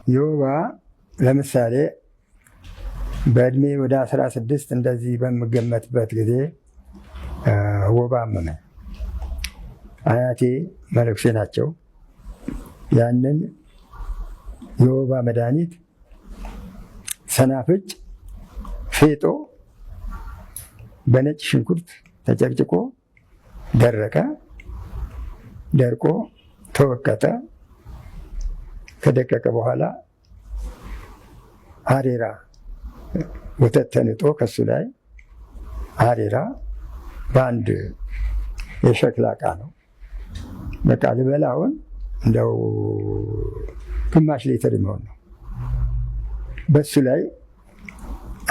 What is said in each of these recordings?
የወባ ለምሳሌ በእድሜ ወደ 16 እንደዚህ በምገመትበት ጊዜ ወባ አመመኝ። አያቴ መነኩሴ ናቸው። ያንን የወባ መድኃኒት ሰናፍጭ፣ ፌጦ በነጭ ሽንኩርት ተጨቅጭቆ ደረቀ። ደርቆ ተወቀጠ። ከደቀቀ በኋላ አሬራ ወተት ተንጦ ከሱ ላይ አሬራ በአንድ የሸክላ ዕቃ ነው። በቃ ልበላውን እንደው ግማሽ ሊትር የሚሆን ነው። በሱ ላይ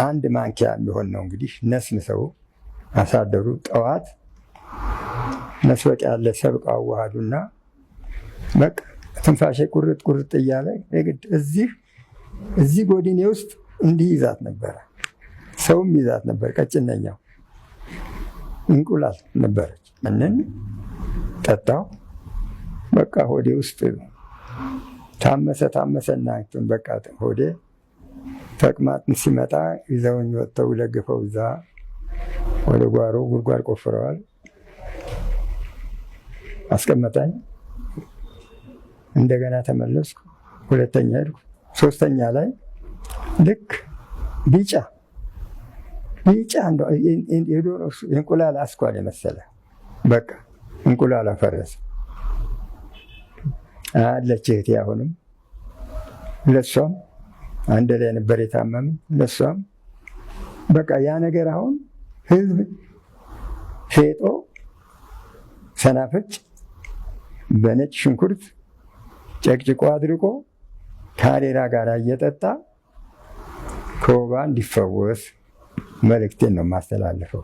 አንድ ማንኪያ የሚሆን ነው እንግዲህ ነስንሰው አሳደሩ። ጠዋት መስበቂያ ያለ ሰብቀው አዋሃዱና በቃ ትንፋሼ ቁርጥ ቁርጥ እያለ የግድ እዚህ ጎድኔ ውስጥ እንዲህ ይዛት ነበረ። ሰውም ይዛት ነበር። ቀጭነኛው እንቁላል ነበረች። እንን ጠጣው። በቃ ሆዴ ውስጥ ታመሰ ታመሰና እንትን በቃ ሆዴ ተቅማጥ ሲመጣ ይዘውኝ ወጥተው ለግፈው እዛ ወደ ጓሮ ጉድጓድ ቆፍረዋል። አስቀመጠኝ። እንደገና ተመለስኩ። ሁለተኛ ሄድኩ። ሶስተኛ ላይ ልክ ቢጫ ቢጫ የዶሮ የእንቁላል አስኳል የመሰለ በቃ እንቁላል አፈረሰ። አለች እህቴ አሁንም ለሷም አንድ ላይ ነበር የታመምን። ለሷም በቃ ያ ነገር አሁን ህዝብ ፌጦ፣ ሰናፍጭ በነጭ ሽንኩርት ጨቅጭቆ አድርቆ ከአሬራ ጋር እየጠጣ ከወባ እንዲፈወስ መልእክቴን ነው የማስተላልፈው።